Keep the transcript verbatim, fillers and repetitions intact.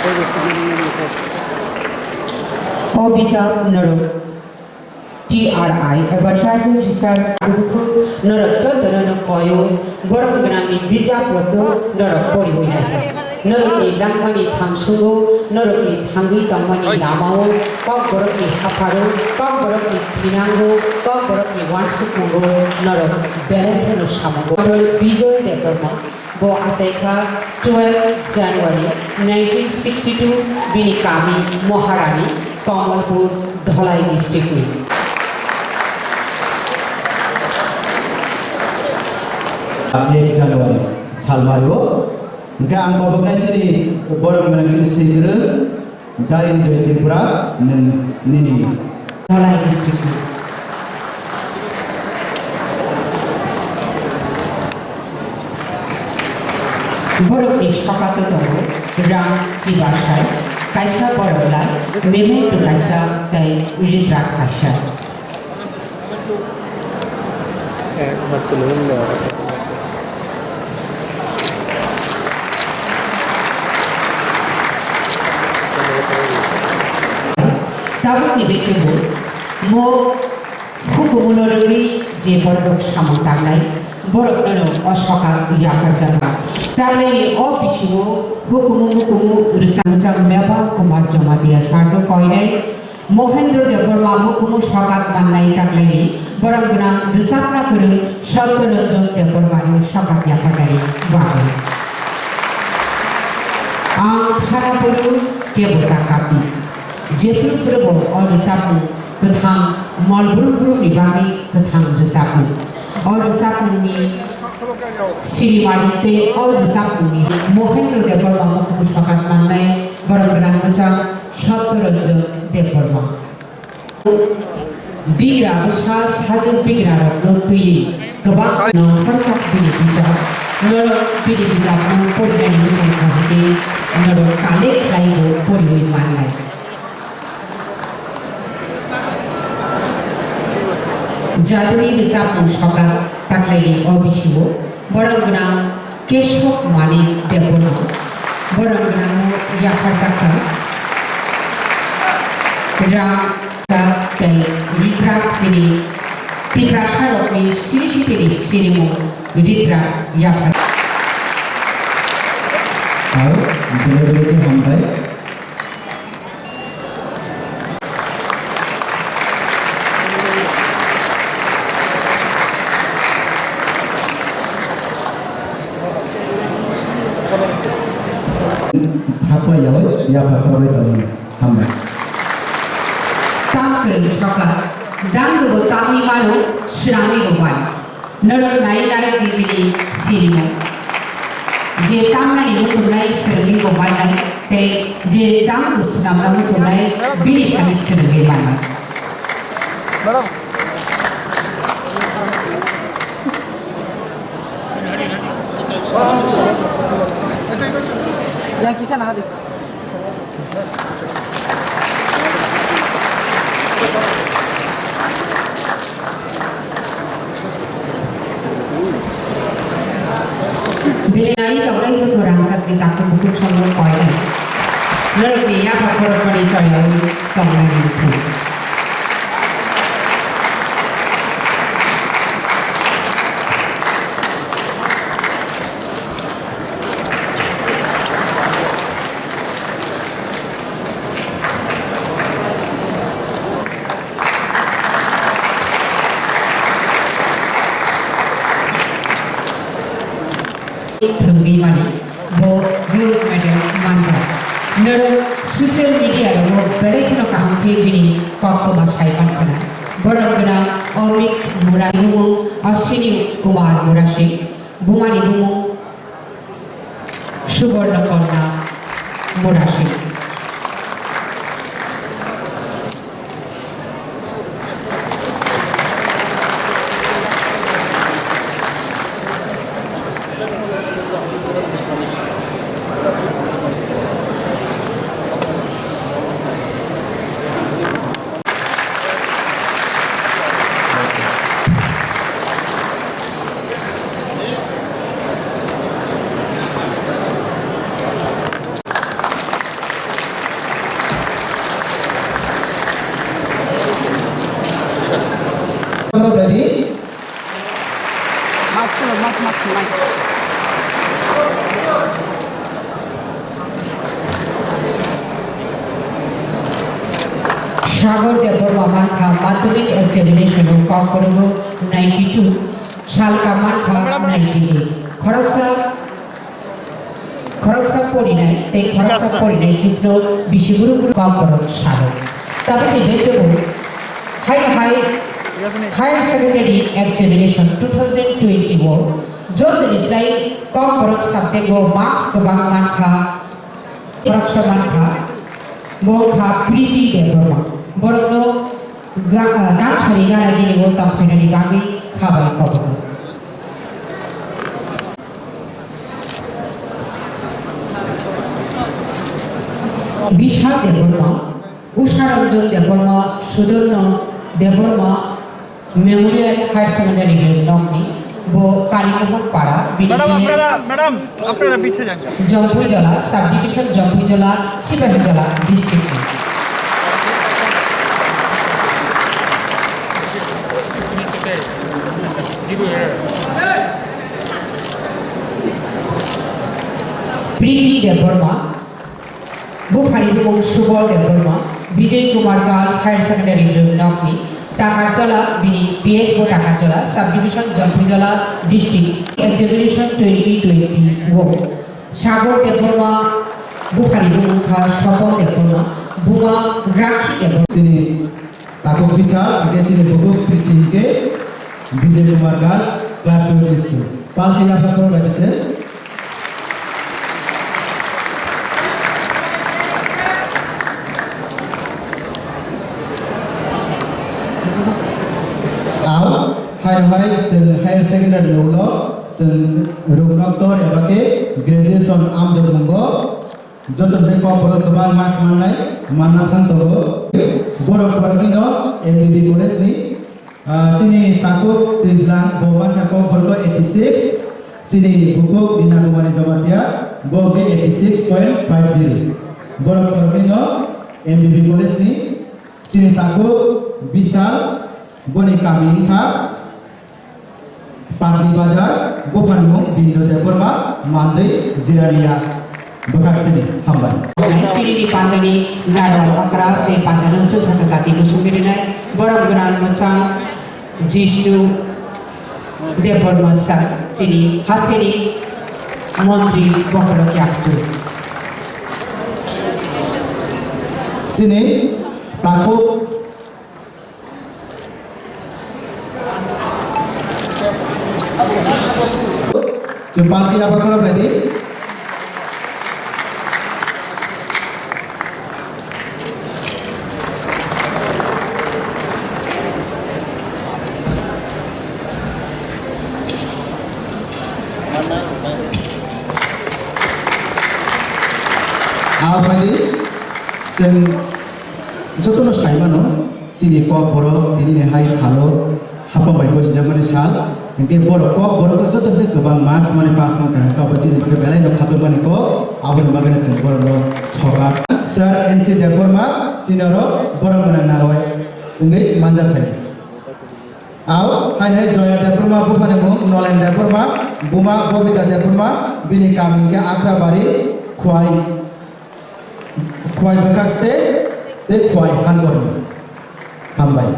O bijap norok T R I eba Tribal Research Group norok jotono no koyo, borok gwnangni bijap rokno norok poriwi nai. Norokni langmani thangsungo, norokni thangwi tongmani lamao, kok borokni hapharo, kok borokni thinango, kok borokni uansukmungo norok belai kheno samungo. Bijoy Debbarma. Bo achaikha twelve January nineteen sixty two, bini kami Moharani, Kamalpur, Dholai district ni. Ek January salmario, hingke ang koboknai sini borok nang sini singre. Dain Joy Tripura, nwng nini. Dholai district ni. Borokni sokato tongo Ram Chibasai, kaisa borok lai, memento kaisa tei ritrak kaisa. Tabukni bisingo mo hukumu no rwgwi je borok samung tangnai, borok no o soka yapharjakma. Taklaini o bisingo hukumu mukumu rwchapjak Meba Kumar Jamatia sir no koinai. Mohendro Debbarma mukumu sokat mannai taklaini borok gwnang rwchapna kwrwng Satyaranjan Debbarmano sokat yapharnani bagwi. Ang thana phuru kebo ta kati. Jephru phuru bo o rwchapmung kwthang mol brum brumni bagwi kwthang rwchapmung. O rwchapmungni Srimani tei o rwchapmungni Mohendro Debbarma mukumu sokat mannai borok gwnang bwchang Satyaranjan Debbarma. Bigra bwsa sajwk bigra rokno twiwi kwbang nongkhorjak bini bijap. Norok bini bijapno porinani muchung kaham khe norok collect khlaibo poriwi mannai. Jaduni rwchapmung soka taklaini o bisingo borok gwnang Keshok Manik Debbarma, borok gwnangno yapharjakha Ram tei Ritrak chini Tiprasarokni siri sitini sirimung Ritrak yaphar. Ao, belai belai khe hambai. Thapla yawi yapha khorbai tongo. Hambai. Tam kwrwng soka, dangdo bo tamwi mano, swnamwi bo mano. Norok nai narwk di bini sirimo. Je tamnani muchungnai swrwngwi bo mannai, tei je tamno swnamna muchungnai bini thani swrwngwi mannai. Yang kisa na hadi. Belai tongnai joto rangchakni takhu bukhuk songno koinai. Norokni yapha khorokmani choyawi tongnai wngkha. Thwngwi mani bo gold medal manjak. Norok social media rogo belai kheno kaham khe bini koktwma sai mankha. Borok gwnang Amit Murari bumung Ashwini Kumar Murasing, bumani bumung Suborno Konna Murasing. Ready? Sagor Debbarma mankha madhyamik examination o kok kwrwngo ninety two, Salka mankha ninety eight. Khoroksa Khoroksa porinai tei khoroksa porinai jukno bisi buru buru kok borok salo. Tabukni bechogo hai hai Higher Secondary Examination two thousand twenty o jotoni slai kok borok subject o marks kwbang mankha, khoroksa mankha, bo kha Priti Debbarma. Borokno ga-, ah, nang sari gana gini o tong phainani bagwi khabai kobokno. Bishal Debbarma, Usha Ranjan Debbarma, Sudarno Debbarma Memorial Higher Secondary Nokni, bo Kalimohon Para, bini Madam, P S আপনারা, ম্যাডাম, আপনারা পিছে যান। Jampuijala, Subdivision Jampuijala, Sipahijola District. Priti Debbarma, buphani bumung Subal Debbarma, Vijay Kumar Girls Higher Secondary Room Nokni, Takarjala, bini P S bo Takarjala, Subdivision Jampuijala District, Examination twenty twenty o. Sagor Debbarma, buphani bumung kha Sopon Debbarma, buma Rakhi Debbarma. Chini Takhuk Bishal, hingke chini bukhuk Priti hingke Vijay Kumar Das, class twelve ni school. Pal khe yapha khoro bai se. Ao, hai hai, chwng higher secondary ni ulo, chwng ruknok tor eba khe graduation amjok mungo. Joto hwnkhe kokborok kwbang marks mannai, manna thang tongo. Borok khoroknwino M B B college ni, ah, chini takhuk Twijlang bo mankha kokborok eighty six, chini bukhuk Rina Kumari Jamatia bo hwnkhe eighty six point five zero. Borok khoroknwino M B B college ni, chini takhuk Bishal boni kami wngkha Patni Bazar, buphani mung Bindo Debbarma, mandwi Jirania, bwkhak sini hambai. Tini ni pandani naro okra tei pandano chuksa sa jati musung rinai, borok gwnang mwchang Jishnu Debbarma sa chini hasteni montri bokhorok yakchu. Sini takhuk Chwng party abo khorok bai di. Abo bai di, chwng jotono sai mano. Chini kok borok tini ni hai salo hapang bai gosijakmani sal, hinkhe borok kok borok joto hwnkhe kwbang marks mani pass wngkha, hinkhe abo chini bagwi belai no khatungmani kok, aboni bagwi no chwng borok no sokha. Sir N C Debbarma chini oro borok gwnang narwai wngwi manjak phai. Ao haino Joya Debbarma buphani mung Nolen Debbarma, buma Bobita Debbarma, bini kami hinkhe Akrabari, Khwai. Khwai bwkhak state tei Khwai hangorni. Hambai.